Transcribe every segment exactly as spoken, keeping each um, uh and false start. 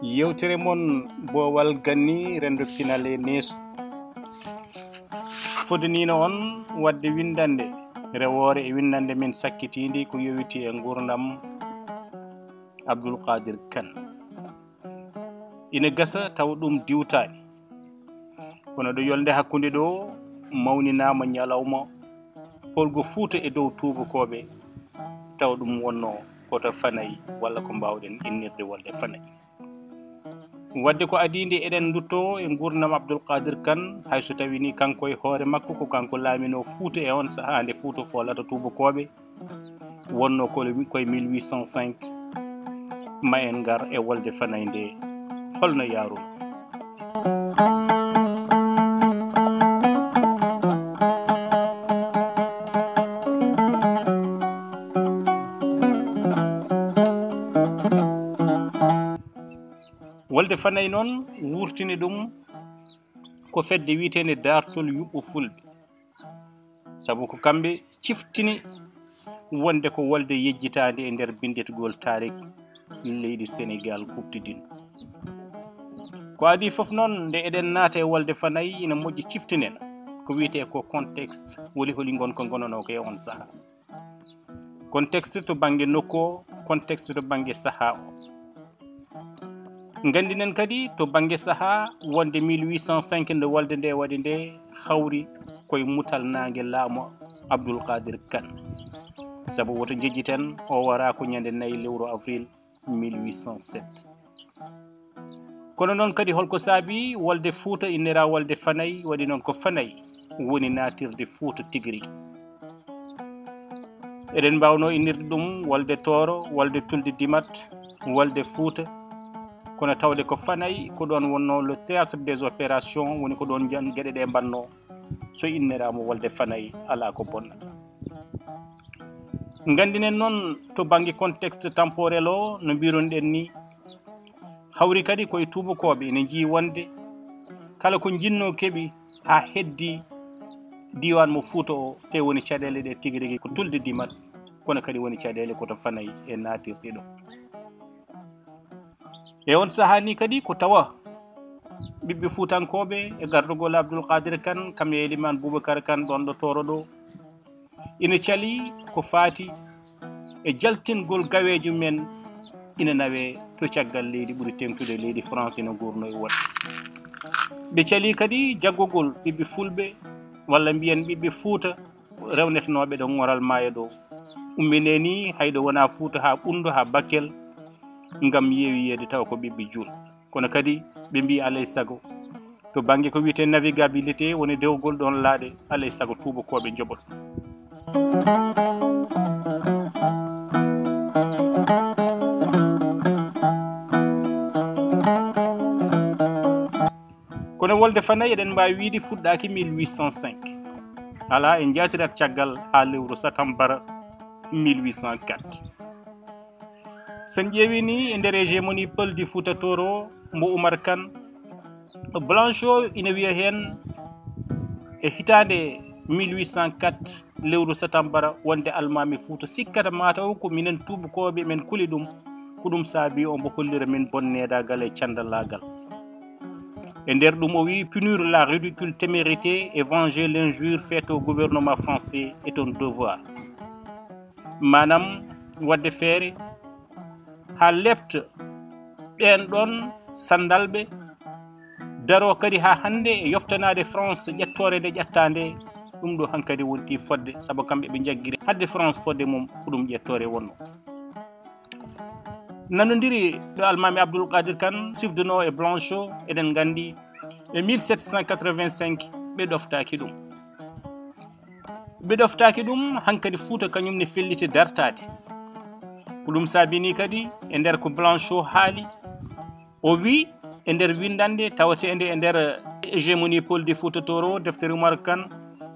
Yewtere mon Boowal Ganni, renndo pinal e neesu. Fodaniino on waɗde winndannde rewoore e winndannde men sakkitiinde ko yowiti e nguurndam Abdul Qadir Kan. Ina gasa tawa ɗum diwtaani. Kono ɗo yolnde hakkunde ɗo mawninaama ñalawma polgo Fuuta e dow tuubakooɓe, tawa ɗum wonnoo ko to Fanay, walla ko mbaawɗen innirde wolde Fanay. Wadde ko adii nde eɗen nduttoo e nguurndam Abdul Qadir Kan, hay so tawii ni kanko e hoore makko ko kanko laaminoo Fuuta e on sahaa nde Fuuta foolata tuubakooɓe, wonnoo ko le, koye mille huit cent cinq. Ma en ngar e wolde Fanay nde, holno yaarunoo. Wolde Fanay noon, wurtini ɗum ko fedde wiyeteende Daartol Yuɓɓo Fulɓe, sabu ko kamɓe ciftini wonde ko wolde yejjitaande e nder binnditgol taarik leydi Senegaal kuuɓtidinɗo. Ko adii fof noon, nde eɗen naata e wolde Fanay, ina moƴƴi ciftinen ko wiyetee ko contexte, woni holi ngon ko ngonanoo ko e on sahaa. Contexte to bannge nokku o, contexte to bannge sahaa o. Nganndinen kadi to bannge sahaa, wonde mille huit cent cinq nde wolde nde waɗi nde, hawri koye mutal naange laamu Abdul Qadir Kan. Sabu woto njejjiten, o waraa ko ñande nayi lewru avril mille huit cent sept. Kono noon kadi, holko saabii wolde Fuuta innira wolde Fanay, waɗi noon ko Fanay woni naatirde Fuuta tigi rigi? Eɗen mbaawnoo innirde ɗum wolde Tooro, wolde Tulde Dimat, wolde Fuuta, kono tawde ko Fanay, ko ɗoon wonnoo le théâtre des opérations, woni ko ɗoon jan-, geɗe ɗe mbannoo. So inniraama wolde Fanay, alaa ko bonnata. Nganndinen noon to bannge contexte temporel o, no mbiirunoɗen ni, hawri kadi koye tuubakooɓe ene njii wonde kala ko njinnoo keɓi haa heddi diiwaan mo Fuuta o, te woni caɗeele ɗe tigi rigi ko Tulde Dimat, kono kadi woni caɗeele ko to Fanay e naatirɗe ɗo. E on sahaa ni kadi ko tawa ɓiɓɓe Fuutankooɓe e gardagol Abdul Qadir Kan, kam e Elimaan Bubakar Kan ɗoon ɗo Tooro ɗo, ina calii ko faati e jaltingol gaweejo men ina nawee to caggal leydi ɓuri teeŋtude leydi France ina nguurnoo e woɗɓe. Ɓe calii kadi jaggugol ɓiɓɓe Fulɓe, walla mbiyen ɓiɓɓe Fuuta, rewnetenooɓe ɗo ŋoral maayo ɗo. Umminee ni, hay ɗo wonaa Fuuta haa Ɓunndu, haa Bakkel, ngam yeewiyeede tawa ko ɓiɓɓe juulɓe. Kono kadi ɓe mbii alay sago, to bannge ko wiyetee navigabilité, woni dewgol ɗoon laaɗe, alay sago tuubakooɓe njoɓo ɗum. Kono wolde Fanay, eɗen mbaawi wiyde, fuɗɗaaki mille huit cent cinq. Alaa, en njaatirat caggal haa lewru satambara mille huit cent quatre. Sen ƴeewi ni, e nder hégémonie Peul du Fouta Tooro mbo Oumar Kane, Blanchot ina wiya heen e hitaande mille huit cent quatre, lewru satambara, wonde almaami Fuuta sikkata mataw ko minen tuubakooɓe men kuli ɗum, ko ɗum saabi omo hollira min bonneedaagal e candalaagal. E nder ɗum o wi: punir la ridicule témérité et venger l'injure faite au gouvernement français est un devoir. Maanaam, waɗde feere haa leɓta ɓeen ɗoon sanndalɓe, daroo kadi haa hannde e yoftanaade France ƴettoore nde ƴattaa nde. Ɗum ɗo hankadi wonti fodde, sabu kamɓe ɓe njaggiri haɗde France fodde mum, ko ɗum ƴettoore wonnoo. Nanondiri ɗo almaami Abdoul Kadir Kane sifdunoo e Blanchot, eɗen nganndi e mille sept cent quatre-vingt-cinq ɓe ɗoftaaki ɗum. Ɓe ɗoftaaki ɗum, hankadi Fuuta kañum ne felliti dartaade. Ko ɗum saabini kadi e nder ko Blanchot haali, o wi e nder winndannde tawateende e nder Hégémonie Peul du Fouta Tooro, deftere Oumar Kane,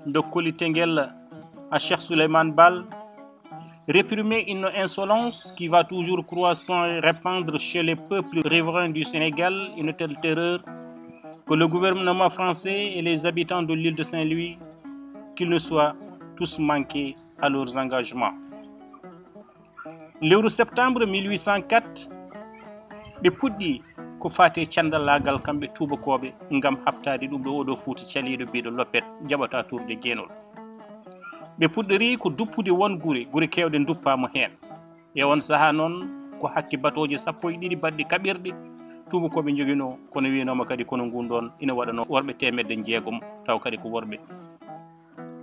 dokkoli tengel a Cheikh Souleymane Baal, réprimer une insolence qui va toujours croissant et répandre chez les peuples riverains du Sénégal une telle terreur que le gouvernement français et les habitants de l'île de Saint-Louis, qu'ils ne soient tous manqués à leurs engagements. Lewru septembre mille huit cent quatre, ɓe puɗɗi ko faati e candallaagal kamɓe tuubakooɓe ngam haɓtaade ɗum ɗo oɗo Fuuta caliiɗo biiɗo loppet jaɓata tuurde geenol. Ɓe puɗɗori ko duppude won gure, gure keewɗe nduppaama heen. E on sahaa noon ko hakke batooje sappo e ɗiɗi baɗɗi kaɓirɗe tuubakooɓe njoginoo, kono wiyanooma kadi kono ngun ɗoon ina waɗanoo worɓe teemedde jeegom, taw kadi ko worɓe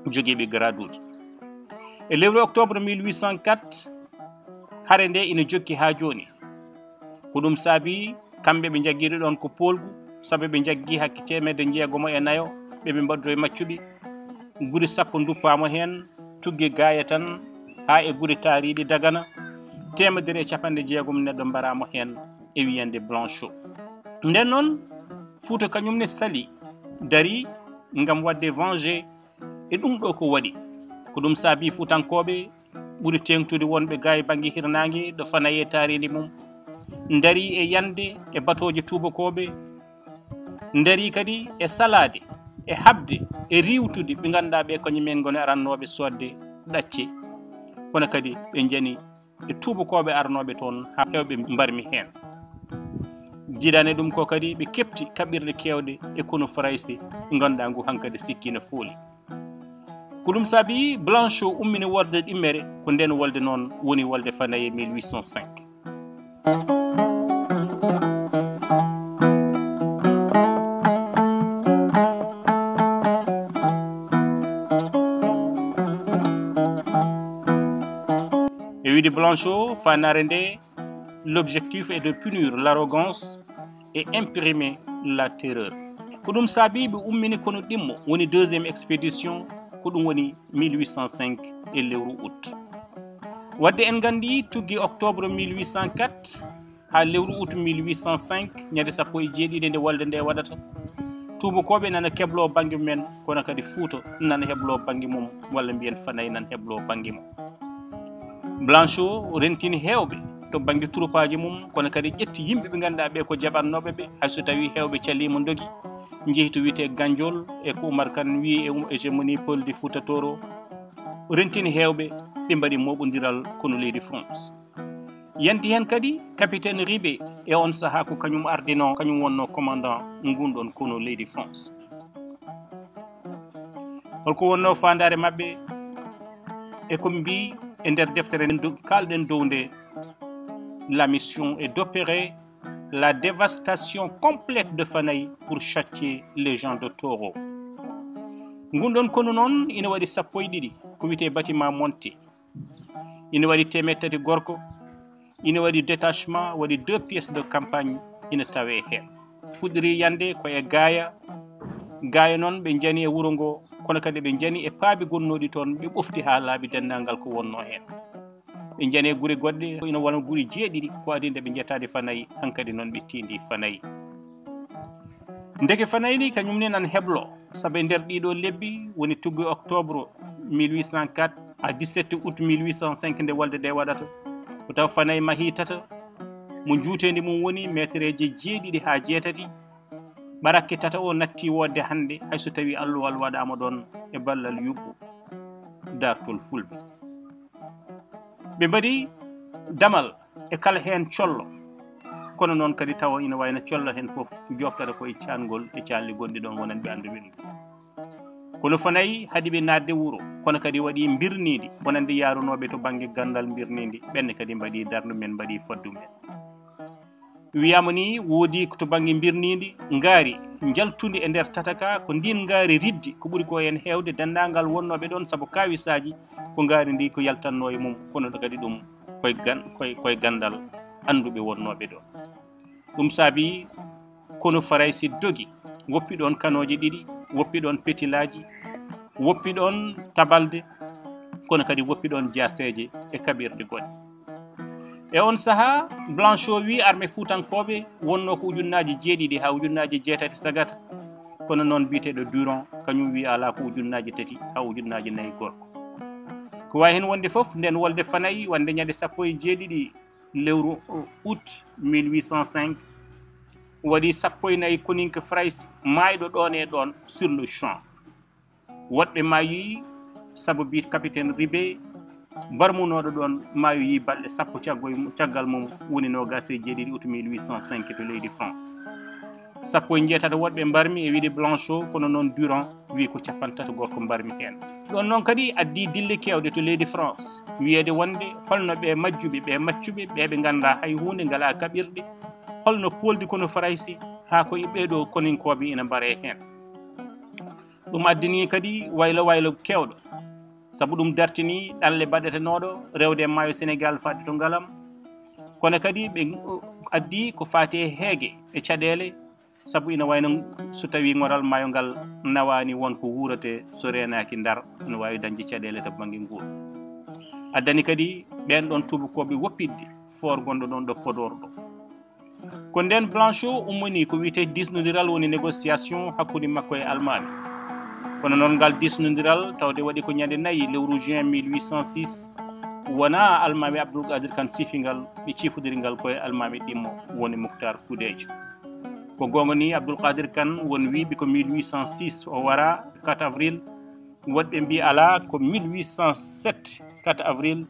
jogiiɓe garaduuji. E lewru octobre mille huit cent quatre, hare nde ina jokki haa jooni. Ko ɗum saabi kamɓe ɓe njaggiiɗo ɗoon ko poolgu, sabu ɓe njaggii hakke teemedde jeegomo e nayo ɓe ɓe mbaɗdude maccuɓe. Gure sappo nduppaama heen, tuggi gaaya tan haa e gure taariiɗe Dagana. Teemedere e capanɗe jeegom neɗɗo mbaraama heen e wiyande Blanchot. Nden noon, Fuuta kañum ne sali, darii ngam waɗde venger e ɗum ɗo ko waɗi. Ko ɗum saabi Fuutankooɓe ɓuri teeŋtude wonɓe gaa e bannge hirnaange ɗo Fanaye taariindi mum, ndarii e yande e batooje tuubakooɓe, ndarii kadi e salaade, e haɓde, e riiwtude ɓe ngannduɗaa ɓe kañum en ngoni arannooɓe soodde ɗacce, kono kadi ɓe njani e tuubakooɓe arnooɓe toon haa heewɓe mbarmi heen. Jiidaani ɗum ko kadi ɓe keɓti kaɓirɗe keewɗe e konu Farayse, ngannduɗaa ngu hankadi sikki no fooli. Ko ɗum saabi Blanchot ummini wolde ɗimmere, ko nden wolde noon woni wolde Fanaye mille huit cent cinq. E wiyde Blanchot, faandaare nde, l'objectif est de punir l'arrogance et imprimer la terreur. Ko ɗum saabi ɓe ummini konu ɗimmo, woni deuxième expédition, ko ɗum woni mille huit cent cinq e lewru août. Wadde en nganndi tuggi octobre mille huit cent quatre haa lewru août mille huit cent cinq, ñande sappo e jeeɗiɗi nde wolde nde waɗata, tuubakooɓe nana kebloo bannge mum en, kono kadi Fuuta nana hebloo bannge mum, walla mbiyen Fanaye nana hebloo bannge mum. Blanchot rentini heewɓe to bannge turopaaji mum, kono kadi ƴetti yimɓe ɓe ngannduɗaa ɓe ko jaɓannooɓe ɓe, hay so tawii heewɓe caliima ndogi, njehi to wiyetee Ganjol e ko Umar Kan wiyi e um-, hégémonie Peul de Fuuta Tooro. Rentini heewɓe, ɓe mbaɗi mooɓondiral konu leydi France. Yanti heen kadi capitaine Ribet, e on sahaa ko kañum ardinoo, kañum wonnoo commandant ngun ɗon konu leydi France. Holko wonnoo faandaare maɓɓe? E ko mbii e nder deftere nden do-, kaalɗen dow nde, la mission est d'opérer la dévastation complète de Fanaye pour châtier les gens de Tooro. Ngun ɗon konu noon ina waɗi sappo e ɗiɗi, ko wiyetee bâtiment monté. Ina waɗi teemeɗɗe tati gorko, ina waɗi détachement, waɗi deux pièces de campagne, ina tawee heen. Puɗɗori yande ko e Gaaya. Gaaya noon ɓe njani e wuro ngo, kono kadi ɓe njani e paabi gonnooɗi toon, ɓe ɓofti haa laaɓi denndaangal ko wonnoo heen. Ɓe njani e gure goɗɗe, ina wona gure jeeɗiɗi, ko adii nde ɓe njetaade Fanaye, hankadi noon ɓe tiindi Fanaye. Ndeke Fanaye ni kañum ne nan heblo, sabu e nder ɗiɗo lebbi woni tuggi octobre mille huit cent quatre à dix-sept août mille huit cent cinq nde wolde nde waɗata, ko taw Fanaye mahi tata mo njuuteendi mum woni meetereeje jeeɗiɗi haa jeetati. Ɓarakke tata o natti wodde hannde, hay so tawii alluwal waɗaama ɗoon e ballal yuɓɓo daartol Fulɓe. Ɓe mbaɗi damal e kala heen collo, kono noon kadi tawa ina wayno collo heen fof joftata ko e caangol e calli gonɗi ɗoon wonande ɓe anndu ɓe. Kono Fanaye haɗi ɓe naatde wuro, kono kadi waɗi mbirniindi wonande yaarunooɓe to bannge ganndal mbirniindi, ɓenne kadi mbaɗi darndu men, mbaɗi foddu men. Wiyaama ni woodi ko to bannge mbirniindi ngaari njaltundi e nder tata ka, ko ndiin ngaari riddi, ko ɓuri ko heen heewde denndaangal wonnooɓe ɗoon, sabu kaawisaaji ko ngaari ndi ko yaltannoo e mum, kono kadi ɗum koye gan-, koye, koye ganndal annduɓe wonnooɓe ɗoon. Ɗum saabi konu Farayse dogi, woppi ɗoon kanooje ɗiɗi, woppi ɗoon petilaaji, woppi ɗoon tabalde, kono kadi woppi ɗoon jaaseeje e kaɓirɗe goɗɗe. E on sahaa, Blanchot wii armée fuutankooɓe wonnoo ko ujunnaaji jeeɗiɗi haa ujunnaaji jeetati sagata, kono noon biyeteeɗo Durand, kañum wii alaa ko ujunnaaji tati haa ujunnaaji nayi gorko. Ko waawi heen wonde fof, nden wolde Fanaye, wonde ñande sappo e jeeɗiɗi lewru août mille huit cent cinq, waɗi sappo e nayi koninke Farayse maayɗo ɗoon e ɗoon sur le champ. Woɗɓe maayii sabu biyeteeɗo capitaine Ribet Barmunooɗo ɗoon maayo yii balɗe sappo caggo-, caggal mum, woni noogaas e jeeɗiɗi août mille huit cent cinq to leydi France. Sappo e njeetato woɗɓe mbarmi e wiyde Blanchot, kono noon Durand wiyi ko capanɗe tato gorko mbarmi heen. Ɗoon noon kadi addii dille keewɗe to leydi France, wiyeede wonde holno ɓe majjuɓe, ɓe maccuɓe, ɓe ɓe nganndaa hay huunde, ngalaa kaɓirɗe, holno pooldi kono Farayse, haa ko e ɓee ɗoo koninkooɓe ina mbaree heen. Ɗum addinii kadi waylo waylo keewɗo, sabu ɗum dartinii ɗanle baɗetenooɗo rewde e maayo Senegaal faade to ngalam. Kono kadi ɓe addii ko faati e heege e caɗeele, sabu ina wayno so tawii ŋoral maayo ngal nawaani, won ko wuuratee so reenaaki Ndar, ina waawi dañde caɗeele to bannge nguur. Addani kadi ɓeen ɗoon tuubakooɓe woppitde foor gonɗo ɗoon ɗo Podoor ɗo. Ko ndeen Blanchot ummanii ko wiyetee diisnondiral, woni négociation hakkunde makko e Almaami. Kono noon ngal diisnondiral tawde waɗi ko ñande nayi lewru juin mille huit cent six, wonaa Almaami Abdul Qadir Kan siifi ngal, ɓe ciifodiri ngal ko e Almaami ɗimmo, woni Muktar Kudeejo. Ko goonga ni, Abdul Qadir Kan won wiiɓe ko mille huit cent six o wara, quatre avril, woɗɓe mbii alaa, ko mille huit cent sept, quatre avril,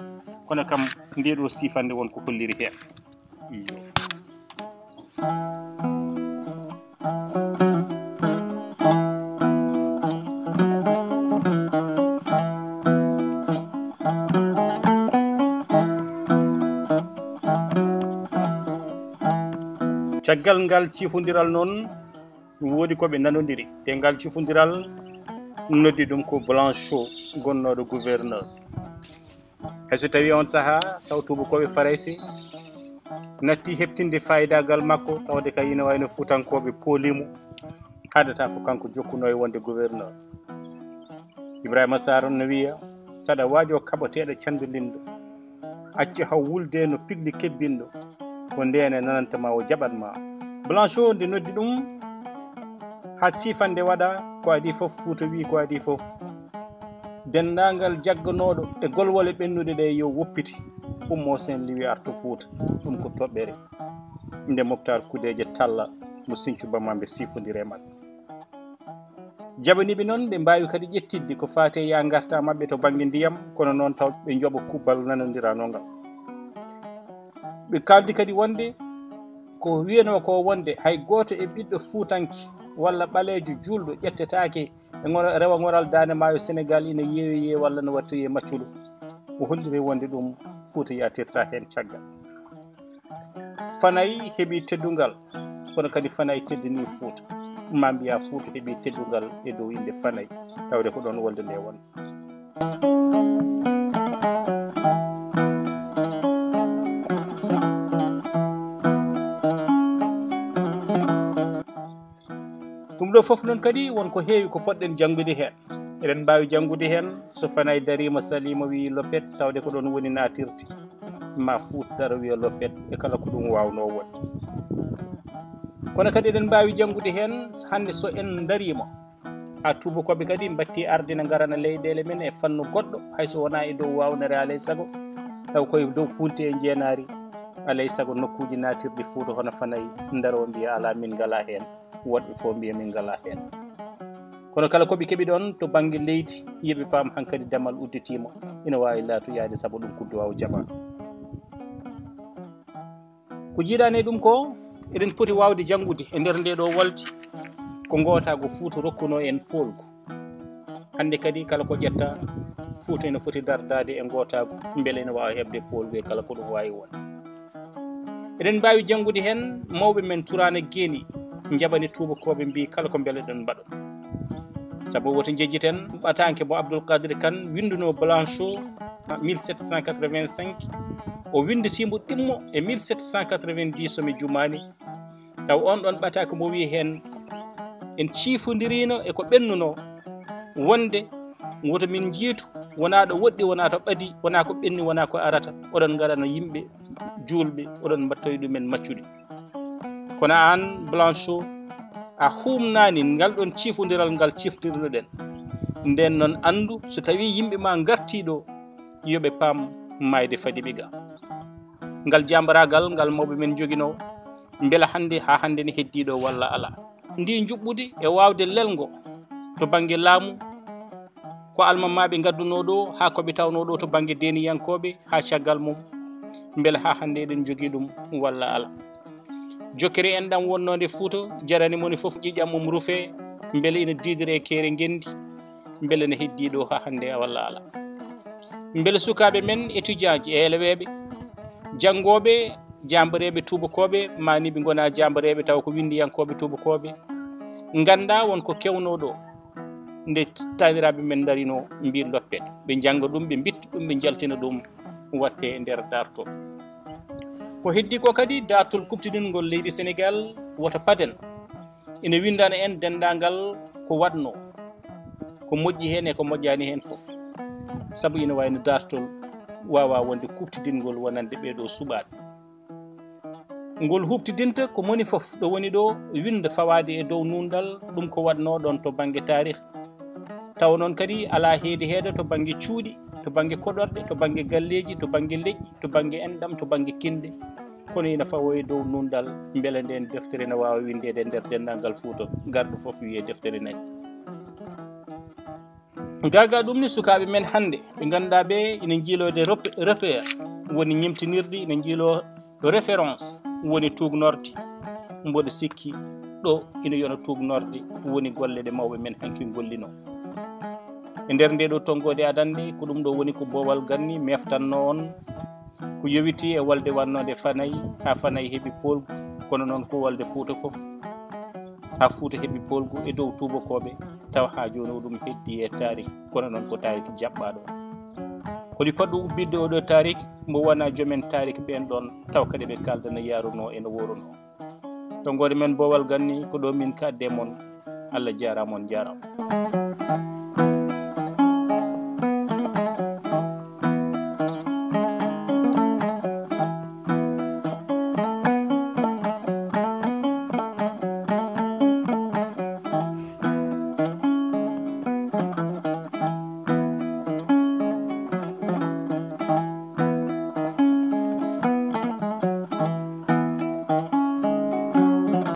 kono kam ndee ɗoo siifande won ko holliri heen. Iyo. Caggal ngal ciifondiral noon, woodi ko ɓe nanondiri. Te ngal ciifondiral noddi ɗum ko Blanchot, gonnooɗo gouverneur. Hay so tawii oon sahaa taw tuubakooɓe Farayse natti heɓtinde faayidagal makko, tawde kay ina wayno Fuutankooɓe poolii mo, haɗata ko kanko jokkunoo e wonde gouverneur. Ibrahima Sarr no wiya, saɗa waajoo kaɓoteeɗo canndolindo, accu haw wulde no pigli kebbinɗo, ko ndeen nananta ma o jaɓat ma. Blanchot nde noddi ɗum, haa siifannde waɗa, ko adii fof Fuuta wii ko adii fof. Denndaangal jagganooɗo e golwole ɓennuɗe ɗe yo woppiti, ummo Saint-Louis arto Fuuta, ɗum ko toɓɓere. Nde Moktaar Kudeeje Talla mo Sinthiou Bamambé siifondiri e maɓɓe. Jaɓaniiɓe noon, ɓe mbaawi kadi ƴettitde ko faati e yaa ngartaa maɓɓe to bannge ndiyam, kono noon taw ɓe njoɓa kubbal nanondiranoo ngal. Ɓe kaaldi kadi wonde ko wiyanoo ko wonde hay gooto e ɓiɗɗo Fuutanke walla ɓaleejo juulɗo ƴettetaake e ŋora-, rewa ŋoral daande maayo Senegaal ina yeeyoyee walla no wattoyee macculu. O holliri wonde ɗum Fuuta yaatirta heen caggal. Fanay heɓi teddungal, kono kadi Fanay teddini Fuuta. Maa mbiyaa Fuuta heɓi teddungal e dow innde Fanay, tawde ko ɗoon wolde nde woni. Ɗum ɗo fof noon kadi won ko heewi ko potɗen janngude heen. Eɗen mbaawi janngude heen so Fanay dariima, saliima, wiyi loppet, tawde ko ɗoon woni naatirde. Ma Fuuta daro wiya loppet e kala ko ɗum waawnoo wonde. Kono kadi eɗen mbaawi janngude heen hannde so en ndariima. Haa tuubakooɓe kadi mbattii arde na ngarana leyɗeele men e fannu goɗɗo, hay so wonaa e dow waawnere alay sago, taw koye dow punti e njeenaari, alay sago nokkuuji naatirɗi Fuuta hono Fanay ndaroo mbiya alaa, min ngalaa heen. Woɗɓe fof mbiya min ngalaa heen. Kono kala ko ɓe keɓi ɗoon to bannge leydi, yo ɓe paam hankadi damal udditiima, ina waawi laatoyaade sabu ɗum ko duwaaw jamaa. Ko jiidaani e ɗum ko, eɗen poti waawde janngude e nder ndee ɗoo wolde, ko ngootaagu Fuuta rokkunoo en poolgu. Hannde kadi kala ko ƴetta, Fuuta ina foti dardaade e ngootaagu, mbele ina waawa heɓde poolgu e kala ko ɗum waawi wonde. Eɗen mbaawi janngude heen mawɓe men Turaana Geeni njaɓani tuubakooɓe mbii kala ko mbele ɗon mbaɗon. Sabu woto njejjiten ɓataanke mo Abdul Qadir Kan winndunoo Blanchot mille sept cent quatre-vingt-cinq, o winnditiimo ɗimmo e mille sept cent quatre-vingt-dix so mi jumaani. Taw oon ɗoon ɓataake mo wiyi heen, en ciifondiriino e ko ɓennunoo, wonde woto min njiytu, wonaa ɗo woɗɗi, wonaa to ɓadi, wonaa ko ɓenni, wonaa ko arata. Oɗon ngarano yimɓe juulɓe, oɗon mbattoyi ɗumen maccuɗi. Kono aan, Blanchot, a huumnaani ngal ɗoon ciifondiral ngal ciftirnoɗen. Ndeen noon, anndu, so tawii yimɓe ma ngartii ɗo, yo ɓe paam maayde fadi ɓe ga. Ngal jaambaraagal ngal mawɓe men njoginoo, mbela hannde haa hannde ne heddii ɗo walla alaa? Ndi njuɓɓudi e waawde lelngo to bannge laamu, Ko almamaaɓe ngadduno ɗo, haa ko ɓe tawno ɗo to bannge deeniyankooɓe, haa caggal mum, mbele haa hannde eɗen njogii ɗum walla ala? Jokkere enɗam wonnode Fuuta jarani moni fof ƴiƴam mum rufe, mbele ina diidire keere ngenndi, mbele ne heddii ɗo haa hannde walla ala? Mbele sukaaɓe men, étudiant ji e eleweeɓe, janngooɓe, jaambareeɓe tuubakooɓe, mani ɓe ngona jaambareeɓe taw ko winndiyankooɓe tuubakooɓe, ngannda won ko kewno ɗo? Nde taaniraaɓe men ndarino mbi loppet, ɓe njannga ɗum, ɓe mbitta ɗum, ɓe njaltina ɗum, watte e nder daartol. Ko heddi ko kadi daartol kuɓtidinngol leydi Senegaal, woto paden. Ina winndana en denndaangal ko waɗno, ko moƴƴi heen e ko moƴƴaani heen fof. Sabu ina wayno daartol waawa wonde kuɓtidinngol wonande ɓee ɗo suɓaaɓe. Ngol huɓtidinta ko moni fof ɗo woni ɗo winnda fawaade e dow nundal, ɗum ko waɗno ɗon to bannge taarih. Tawa noon kadi alaa heedi heeda to bannge cuuɗi, to bannge koɗorɗe, to bannge galleeji, to bannge leƴƴi, to bannge enɗam, to bannge kinde. Kono ina fawo e dow nundal, mbele nden deftere ne waawa winndeede e nder denndaangal Fuuta, garɗo fof wiye deftere nani. Gaga ɗum ni sukaaɓe men hannde, ɓe ngannduɗaa ɓe ina njiiloyde rep-, repère, woni ñimtinirdi, ina njiilo référence, woni tuugnorde. Mboɗo sikki ɗo ina yona tuugnorde, woni golle ɗe mawɓe men hanki ngollino. E nder nde ɗo tonngoode adannde, ko ɗum ɗo woni ko Boowal Ganni meftanno on, ko yowiti e wolde wannode Fanay, haa Fanay heɓi poolgu, kono noon ko wolde Fuuta fof, haa Fuuta heɓi poolgu e dow tuubakooɓe, tawa haa jooni o ɗum heddi e taarih, kono noon ko taarih jaɓɓaaɗo. Ko ɗi paɗɗo ubbitde oɗo taarih, mbo wona joomen taarih ɓeen ɗoon, tawa kadi ɓe kaaldana yaarunoo e no wooruno. Tonngoode men Boowal Ganni, ko ɗo min kaadde mon. Allah jaaraama, on njaaraama.